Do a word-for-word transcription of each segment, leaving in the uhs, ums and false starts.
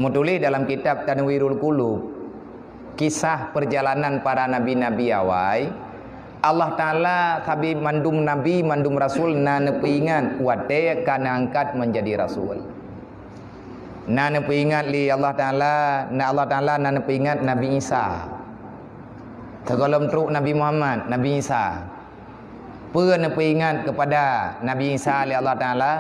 Meutuléh dalam kitab Tanwirul Qulub, kisah perjalanan para nabi-nabi awai, Allah Taala sabe mandum nabi, mandum rasul na neupeuingat watée ka neuangkat menjadi rasul. Na neupeuingat lé Allah Taala, na Allah Taala na neupeuingat Nabi Isa. Sigohlom trok Nabi Muhammad, Nabi Isa. Peue neupeuingat kepada Nabi Isa lé Allah Taala,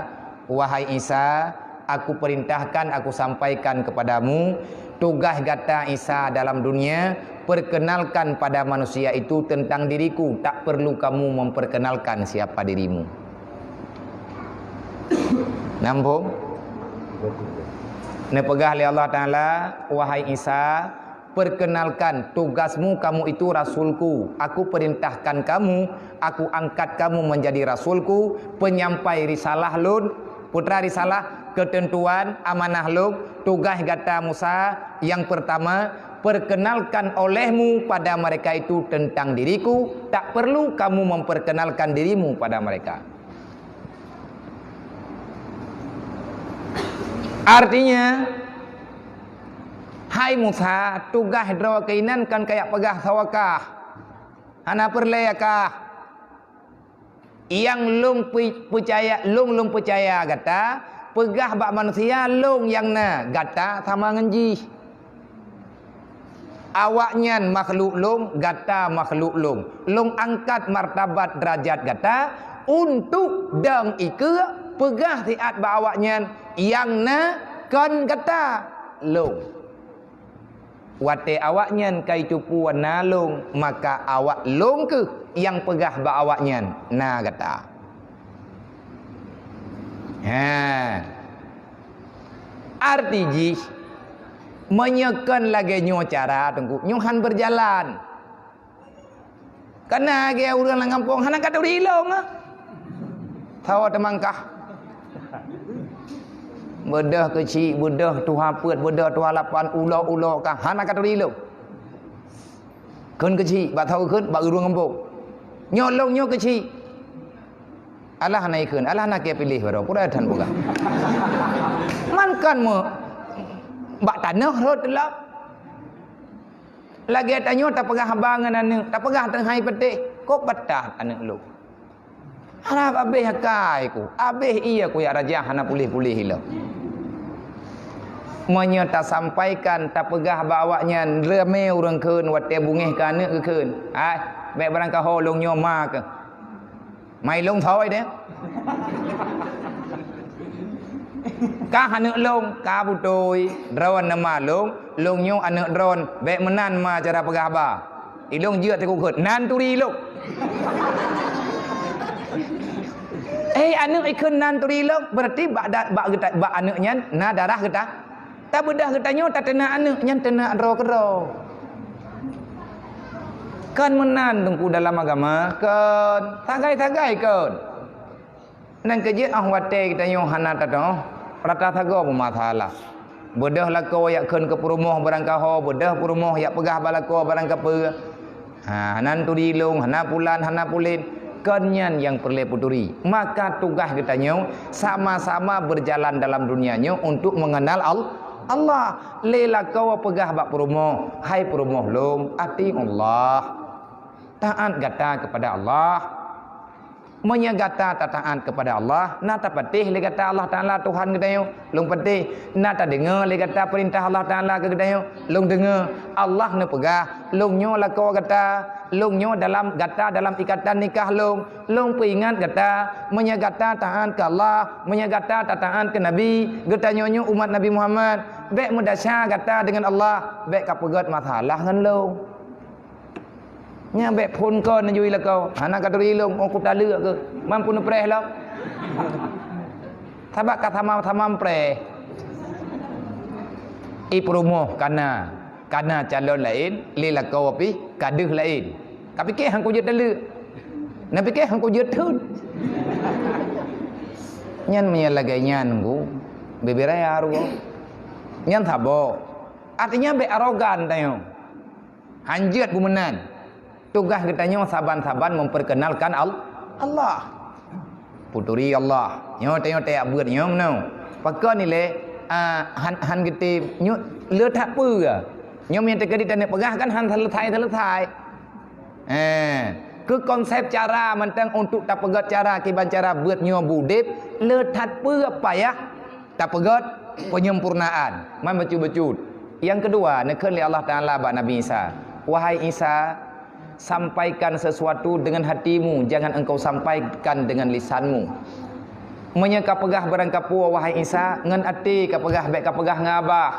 "Wahai Isa, Aku perintahkan, Aku sampaikan kepadamu, tugas gata Isa dalam dunia, perkenalkan pada manusia itu tentang diriku, tak perlu kamu memperkenalkan siapa dirimu." Nambung? Neupeugah lé Allah Taala, "Wahai Isa, perkenalkan, tugasmu kamu itu rasulku. Aku perintahkan kamu, Aku angkat kamu menjadi rasulku, penyampai risalah lôn, putra risalah, ketentuan, amanah lôn, tugas gata Musa, yang pertama, perkenalkan olehmu pada mereka itu tentang diriku, tak perlu kamu memperkenalkan dirimu pada mereka." Artinya, hai Musa, tugaih droe keuinan kon kajak peugah soe kah. Hana peureulée kah. Nyang lôn peu-, peucaya, lôn, lôn peucaya gata, peugah bak manusia lôn nyang na, gata sama ngon jih. Awaknyan makhluk lôn, gata makhluk lôn. Lôn angkat martabat derajat gata, untuk dong ikeue peugah siat bak awaknyan nyang na kon gata, lôn. Watée awaknyan ka jiteupeue na lôn, maka awak lôn kheueh nyang peugah bak awaknyan na gata. Ha. Arti jih, meunyoe kon lagée nyoe cara, Teungku, nyoe han beujalan. Kana lagée ureuëng lam gampông hana katuri lôn ah. Sawa teumangkah. Beudôh keuchik, beudôh tuha peuet, beudôh tuha lapan, ulo-ulo kah hana katuri lôn. Kheun keuchik bak sawa kheun bak ureuëng gampông. Nyoe lôn nyoe keuchik. Alah na ikheun, alah na keu piléh baroe, pura that peugah. Man kan meu bak tanoh rhot lom. Lagée tanyoe tapeugah haba ngon aneuëk, tapeugah teuhai peuteh, kok patah aneuëk lôn. Hana abéh akai ku, abéh ié ku jak rajah hana puléh-puléh ilong. Meunyoe tasampaikan, tapeugah bak awaknyan, ramé ureuëng kheun watée beungéh keu aneuëk geukheun, "Hai, bék barangkaho lôn nyoe ma keuh." Mai lôn thoi deh. Kah aneuëk lôn, ka beutôi, droeneuh ma lôn, lôn nyoe aneuëk droeneuh, bék meunan ma cara peugah haba. Ilôn jeuet teukukheut, nan turi lôn. Eh, aneuëk ikheun nan turi lôn, berarti bak da-, bak geuta-, bak aneuëk nyan na darah geuta. Tabeudôh geutanyoe tateunak aneuëk nyan teunak droe keudroe. Kon meunan Teungku dalam agama, kon sagai-sagai kon. Nang keujeuet óh watée geutanyoe hana tatoh, rata sagoe beumasalah. Beudôh lakoe jak kheun keu peurumoh barangkaho, beudôh peurumoh jak peugah bak lakoe barangkapeue. Ha, nan turi lôn, hana pulan, hana pulen, kon nyan nyang peureulée peuturi. Maka tugaih geutanyoe sama-sama beujalan dalam dunia nyoe untuk mengenal Al-, Allah. Lé lakoe peugah bak peurumoh, "Hai peurumoh lôn, atiullah." Taát gata kepada Allah. Meunyoe gata tataát kepada Allah, na tapatéh lé gata Allah Taala Tuhan geutanyoe. Lôn patéh, na tadeungoe lé gata peurintah Allah Taala keu geutanyoe. Lôn deungoe, Allah neupeugah, "Lôn nyoe lakoe gata, lôn nyoe dalam gata dalam ikatan nikah lôn." Lôn peuingat gata, meunyoe gata taát keu Allah, meunyoe gata tataát keu Nabi, geutanyoe nyoe umat Nabi Muhammad, bék meudesya gata deungon Allah, bék kapeugét masalah ngon lôn. Nyan bék phon kon neujui lakoe, hana katuri lôn, oh kutaleuek keuh, mampu neupreh lom. Sabab ka sama-sama preh. I peurumoh kana, kana calon laén, lé lakoe pih ka deuh laén. Kapiké han kujeuet taleuek. Napiké han kujeuet thon. Nyan meunyoe lagée nyan Teungku, beubeuraya rugoe. Nyan saboh. Artinya bék arogan tanyoe. Han jeuet beumeunan. Tugaih geutanyoe saban-saban memperkenalkan Al-, Allah. Peuturi Allah. Nyoe tanyoe tajak beuet nyoe meunoe. Pakon ilée? Ah, han, han geutem, nyoe le that peue. Nyoe meunyoe teukeudi taneuk peugah kan han seuleusai-seuleusai. Eh, keu konsep cara mantong untuk tapeugét cara kiban cara beuet nyoe beudeb, le that peue payah tapeugét penyempurnaan. Man bacut-bacut. Nyang keudua, neukheun lé Allah Taala bak Nabi Isa, "Wahai Isa, sampaikan sesuatu dengan hatimu, jangan engkau sampaikan dengan lisanmu." Meunyoe ka peugah barang kapeue, wahai Isa, ngon até ka peugah, bék ka peugah ngon abah.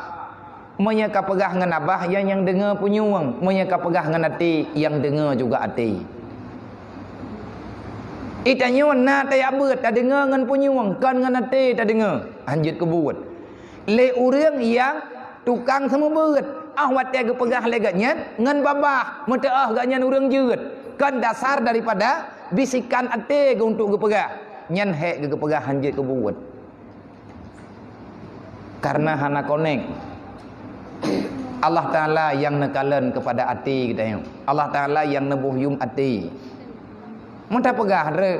Meunyoe ka peugah ngon abah, nyan nyang deungoe punyueng. Meunyoe ka peugah ngon até, nyang deungoe juga até. Ih, tanyoe na tajak beuet, tadeungoe ngon punyueng, kon ngon até tadeungoe. Hanjeuet keu buet. Lé ureuëng nyang tukang seumeubeuet, óh watée geupeugah lé gobnyan ngon babah, meuteuoh gobnyan ureuëng jeuet, kon dasar daripada bisikan até geuh untuk geupeugah, nyan hék geupeugah hanjeuet keu buet. Karena hana konek. Allah Taala nyang neukalon keupada até geutanyoe. Allah Taala nyang neuboh yum até. Meunyoe tapeugah rek,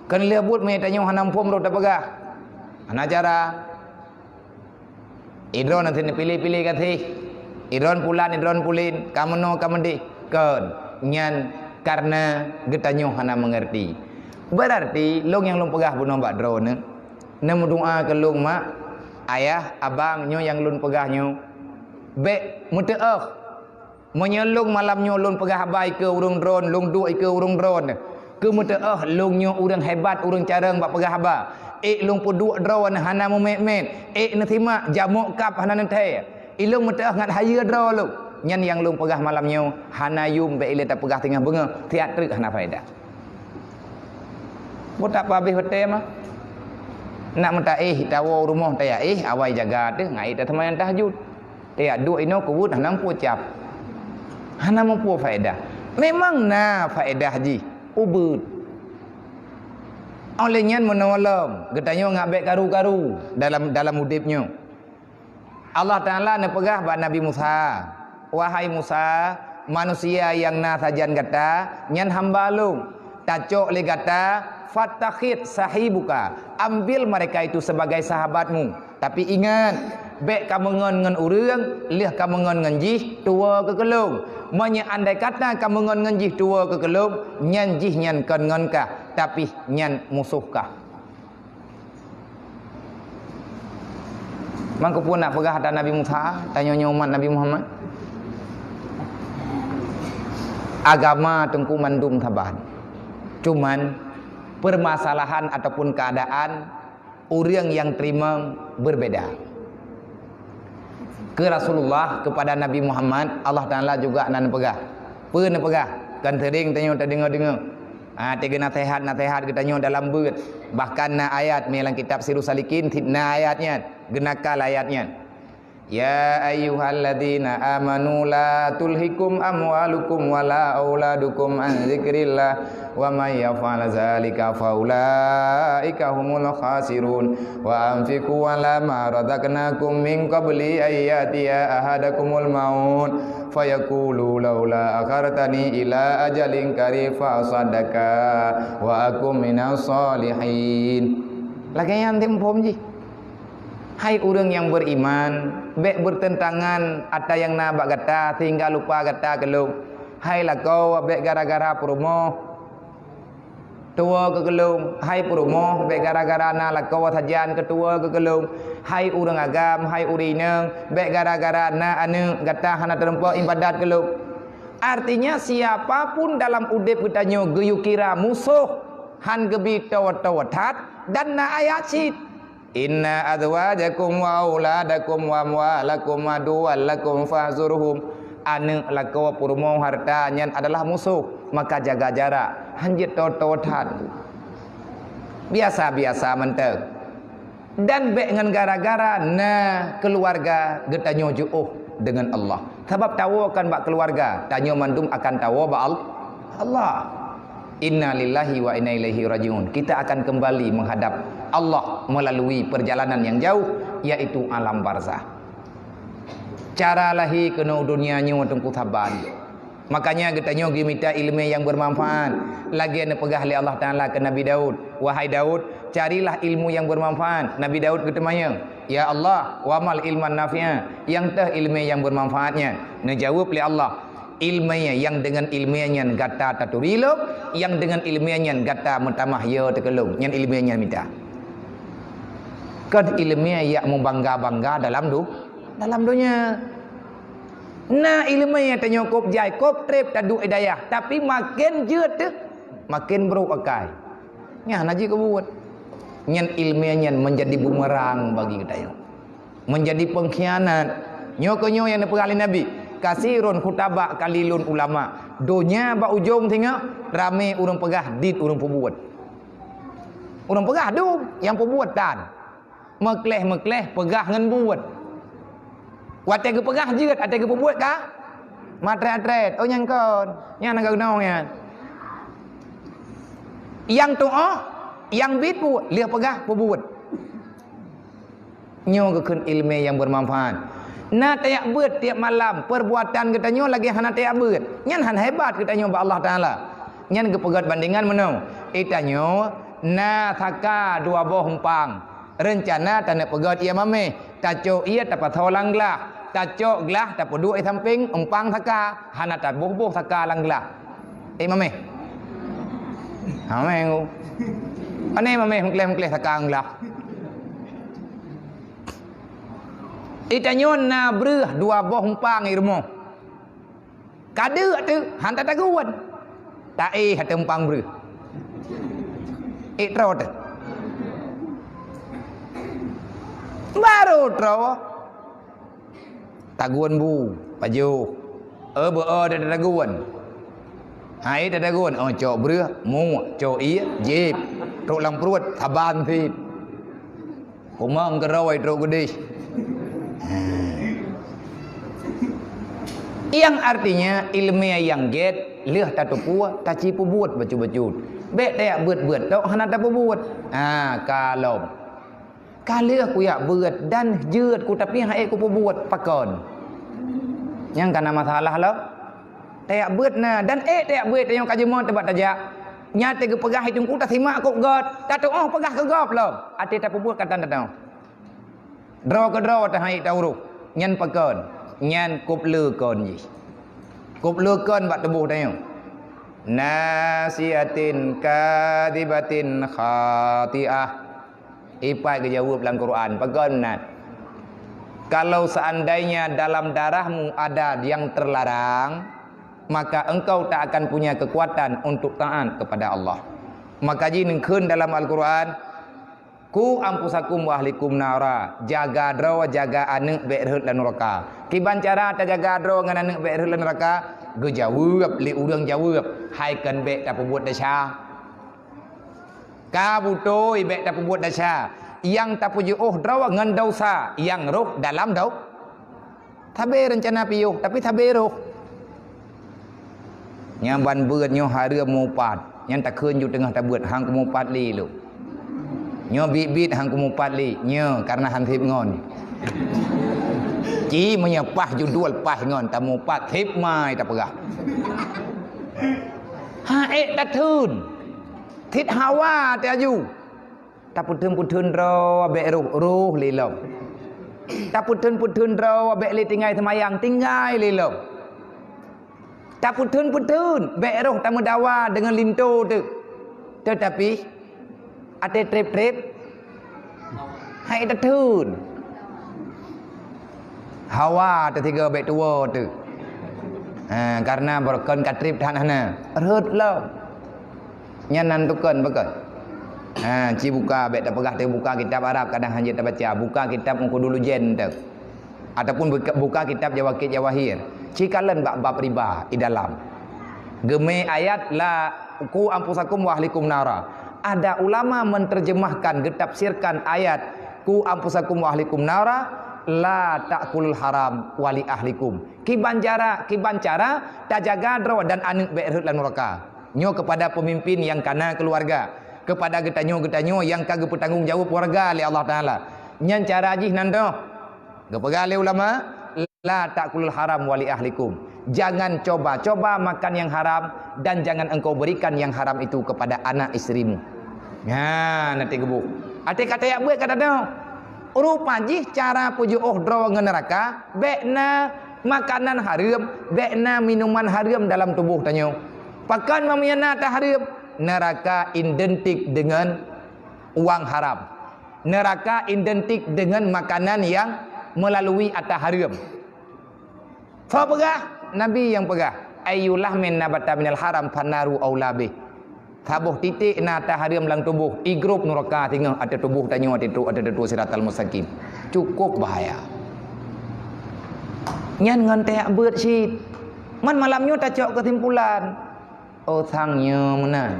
kon lheueh buet meunyoe tanyoe hana muphom rot tapeugah. Hana cara. Idroe na sini pilih-pilih gaséh. Idroe pulan, idroe pulin, ka meunoe ka meudeh. Kon, nyan karena geutanyoe hana mengerti. Berarti lôn nyang lôn peugah bunoe bak droeneuh, neumeudoa keu lôn mak, ayah, abang, nyoe nyang lôn peugah nyoe. Bék meuteuoh. Meunyoe lôn malam nyoe lôn peugah haba ikeue ureuëng droen, lôn duek ikeue ureuëng droen, keu meuteuoh lôn nyoe ureuëng hebat, ureuëng carông bak peugah haba. Ék lôn peuduek droen hana meumet-met, ék neusimak jamok kab hana neuthée. Ilôn meuteuoh ngat hayeue droe lôn. Nyan nyang lôn peugah malam nyoe hana yum bék ilée tapeugah singoh beungoh, siat treuk hana faedah. Buet tak pabéh watée mah. Nak meutaéh tawoe rumoh tayaéh, awai jaga teuh ngai taseumbahyang tahajud. Tiak duek inoe keubuet hana muphom cap. Hana muphom faedah. Memang na faedah jih, ubeuet. Oleh nyan meunolong geutanyoe ngat bék karu-karu dalam, dalam udeb nyoe. Allah Taala neupeugah bak Nabi Musa, "Wahai Musa, manusia nyang na sajan gata, nyan hamba lôn. Tacok lé gata, fattakhid sahibuka, ambil mereka itu sebagai sahabatmu." Tapi ingat, bék kameungon ngon ureuëng, lheueh kameungon ngon jih tuwoe keu keulôn. Meunyoe andai kata kameungon ngon jih tuwoe keu keulôn, nyan jih nyan kon ngon kah, tapi nyan musoh kah. Mangkeupeue nak peugah ata Nabi Musa, tanyoe nyoe umat Nabi Muhammad? Agama teungku mandum saban. Cuman, permasalahan ataupun keadaan ureuëng nyang teurimong berbeda. Keu Rasulullah, keupada Nabi Muhammad, Allah Taala juga na neupeugah. Peue neupeugah? Kan seuring tanyoe tadeungoe-deungoe. Ha, teuga naseuhat-naseuhat geutanyoe dalam beuet. Bahkan na ayat meunan lam kitab Sirus Salikin, cit na ayat nyan, geunakal ayat nyan. "Ya ayyuhalladzina amanu la tulhikum amwalukum wala auladukum an dzikrillah, wa may yaf'al dzalika faulaika humul khasirun. Wa anfiqu ala ma razaqnakum min qabli an ya'tiya ahadakumul maut fayaqulu laula akhartani ila ajalin qarib fa asaddaqa wa akum minas solihin." Lagée nyan teuphom jih. Hai ureuëng nyang beriman, bék bertentangan ata nyang na bak gata sehingga lupa gata keu lôn. Hai lakoe, bék gara-gara peurumoh tuwoe keu keulôn. Hai peurumoh, bék gara-gara na lakoe sajan keu tuwoe keu keulôn. Hai ureuëng agam, hai ureuëng inong, bék gara-gara na aneuëk gata hana teurumpok iébadat keu lôn. Artinya, siapa pun dalam udeb geutanyoe geuyue kira musoh, han geubi toe-toe that dan na ayat cit. "Inna azwajakum wa auladakum wa amwalakum aduwwan lakum fahzurhum." Aneuëk, lakoe, peurumoh, harta nyan adalah musoh, maka jaga jarak, hanjeuet toe-toe that. Biasa-biasa mantong. Dan bék ngon gara-gara na keuluwarga geutanyoe jiôh deungon Allah. Sabab tawoe kan bak keuluwarga, tanyoe mandum akan tawoe bak Al-, Allah. Inna lillahi wa inna ilaihi rajiun. Kita akan kembali menghadap Allah melalui perjalanan yang jauh, yaitu alam barzah. Cara lahé keunoe donya nyoe teungku saban. Makanya geutanyoe geumita ileumèe nyang beumanfaat. Lagèe neupeugah lé Allah Taala keu Nabi Daud, "Wahai Daud, carilah ilmu yang bermanfaat." Nabi Daud geuteumanyong, "Ya Allah, wa mal ilman nafi'a?" Nyang toh ileumèe nyang beumanfaat nyan? Neujaweueb lé Allah, "Ileumèe nyang deungon ileumèe nyan gata taturi lom, nyang deungon ileumèe nyan gata meutamah yo teukeulong, nyan ileumèe nyan mita." Kon ileumèe nyang meubangga-bangga dalam du-, dalam donya. Na ileumèe tanyoe kôb jai, kôb trép taduek i dayah, tapi maken jeuet teuh, maken brôk akai. Nyan hana jeuet keu buet. Nyan ileumèe nyan menjadi bumerang bagi geutanyoe. Menjadi pengkhianat. Nyoe keuh nyoe nyang neupeugah lé Nabi, "Kasirun khutaba qalilun ulama." Donya bak ujong singoh, ramé ureuëng peugah, dit ureuëng peubuet. Ureuëng peugah dum, nyang peubuet tan. Meukleh-meukleh peugah ngon buet. Watèe geupeugah jeuet, watèe geupeubuet ka matrét-trét. Oh, nyang kon, nyan na geunong nyan. Nyang tuoh, nyang biet buet, lheueh peugah peubuet. Nyoe geukheun ileumèe nyang beumanfaat. Na tajak beuet tiep malam, peurbuatan geutanyoe lagèe hana tajak beuet. Nyan hana hebat geutanyoe bak Allah Taala. Nyan geupeugöt bandingan meunoe, geutanyoe na saka dua boh umpang. Reuncana taneuk peugöt ié mamèh, tacok ié tapasoe lam glah, tacok glah tapeuduek i sampéng umpang saka, hana taboh-boh saka lam glah. Eh, mamèh. Ha, mamèh. Pane mamèh meukleh-meukleh saka lam glah. Geutanyoe na breueh dua boh umpang i rumoh. Ka deuk teuh, han tatagun. Taéh ateueh umpang breueh. Ék troe teuh. Barô troe. Tagun bu, pajoh. Eh, beu-o tatagun. Hai tatagun, oh, cok breueh, muek, cok ié, jieb. Trok lam pruet, saban sit. Kumang keurôi trok geudeh. Nyang artinya, ileumèe nyang gét lheueh tateupeue, taci peubuet bacut-bacut. Bèk tajak beuet-beuet tok hana tapeubuet. Ha, ka lom. Ka lheueh kujak beuet dan jeuet ku, tapi han ék kupeubuet, pakon? Nyang kana masalah lom. Tajak beuet na, dan ék tajak beuet tanyoe ka jeuet teuh bak tajak. Nyan teuh geupeugah i teungku tasimak kôb göt, tatuoh peugah keu gob lom. Até tapeubuet ka tan tatuoh. Droe keudroe teuh han ék taurôh. Nyan pakon? Nyan kôb le kon jih. Kôb le kon bak tuboh tanyoe. Nasiatin kadzibatin khati'ah. Ipat geujaweueb lam Quran, pakon meunan? Kalau seandainya dalam darahmu ada yang terlarang, maka engkau tak akan punya kekuatan untuk taat kepada Allah. Maka jih neukheun dalam Al-Quran, "Ku anfusakum wa ahlikum nara," jaga droe, jaga aneuëk bèk rhot lam nuraka. Kiban cara tajaga droe ngon aneuëk bèk rhot lam nuraka? Geujaweueb lé ureuëng jaweueb, hai kon bèk tapeubuet desya. Ka beutôi bèk tapeubuet desya, nyang tapeujiôh droe ngon desya nyang rôh dalam dau-, sabé reuncana piôh, tapi sabé rôh. Nyang ban beuet nyoe hareuem mupat, nyan takheun ju teungoh tabeuet, han kumupat lé lôn. Nyoe biet-biet han kumupat lé, nyoe kareuna han sép ngon. Ci meunyoe paih judul paih ngon, tamupat sép mai tapeugah. Han ék tatheun. Cit hawa teuh aju. Tapeutheun-peutheun droe bèk rôh, rôh lé lom. Tapeutheun-peutheun droe bèk lé tinggai seumayang, tinggai lé lom. Tapeutheun-peutheun bèk rôh tameudawa deungon linto teuh. Teutapi, até trép-trép, han ék tatheun. Hawa teuh sigoe bèk tuwoe teuh. Ha, kareuna beureukan ka trép that hana. Rhot lom. Nyan nan tukon beukon. Ha, ci buka, bèk tapeugah teuh buka kitab Arab kadang hana jeuet tabaca. Buka kitab Meukeudulujen teuh. Ataupun buka, buka kitab Jawakit Jawahir. Ci kalon bak bab riba i dalam. Geumé ayat la, "Ku anfusakum wa ahlikum nara." Ada ulama menterjemahkan, geutafsirkan ayat, "Ku anfusakum wa ahlikum nara, la ta'kulul haram wa li ahlikum." Kiban cara, kiban cara tajaga droe dan aneuëk bèk rhot lam nuraka. Nyoe kepada pemimpin nyang kana keuluwarga, kepada geutanyoe-geutanyoe nyang ka geupeutanggong jaweueb warga lé Allah Taala. Nyan cara jih nan toh. Geupeugah lé ulama, "La ta'kulul haram wa li ahlikum." Jangan coba-coba makan yang haram dan jangan engkau berikan yang haram itu kepada anak istrimu. Nah, nanti gebuk. Até kata yak buet kata dah. Rupa jih cara pujuh droe ngon neraka, bèk na makanan hareuem, bèk na minuman hareuem dalam tuboh tanyoe. Pakon meunyoe na ata hareuem? Neraka identik dengan uang haram. Neraka identik dengan makanan yang melalui ata hareuem. Soe peugah? Nabi nyang peugah, "Ayyulahmin nabata minal haram fannaru aula bih." Saboh titék na ata hareuem lam tuboh, igrôp nuraka singoh ateueh tuboh tanyoe ateueh trok ateueh tutoe siratal mustaqim. Cukup bahaya. Nyan ngon teuyak beuet cit. Man malam nyoe tacok keusimpulan. Oh, sang nyoe meunan.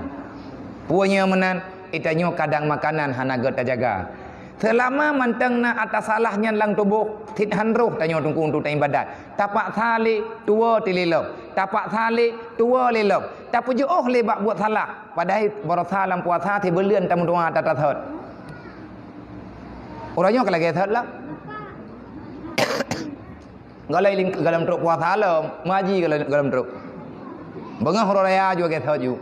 Peue nyoe meunan? Itanyoe kadang makanan hana gèt tajaga. Seulama mantong na ata salah nyan lam tuboh, cit han roh tanyoe teungku untuk taibadat. Tapaksa lé tuwoe tililom. Tapaksa lé tuwoe lilom. Tapeujeuôh lé bak buet salah. Padahai barosa lam puasa sibuleuen tameudoa ata tasot. Uroe nyoe ka lagèe sot lah. Galai ling-, galom trok puasa lom, mengaji galom, galom trok. Beungoh uroe raya jua gèt sot ju.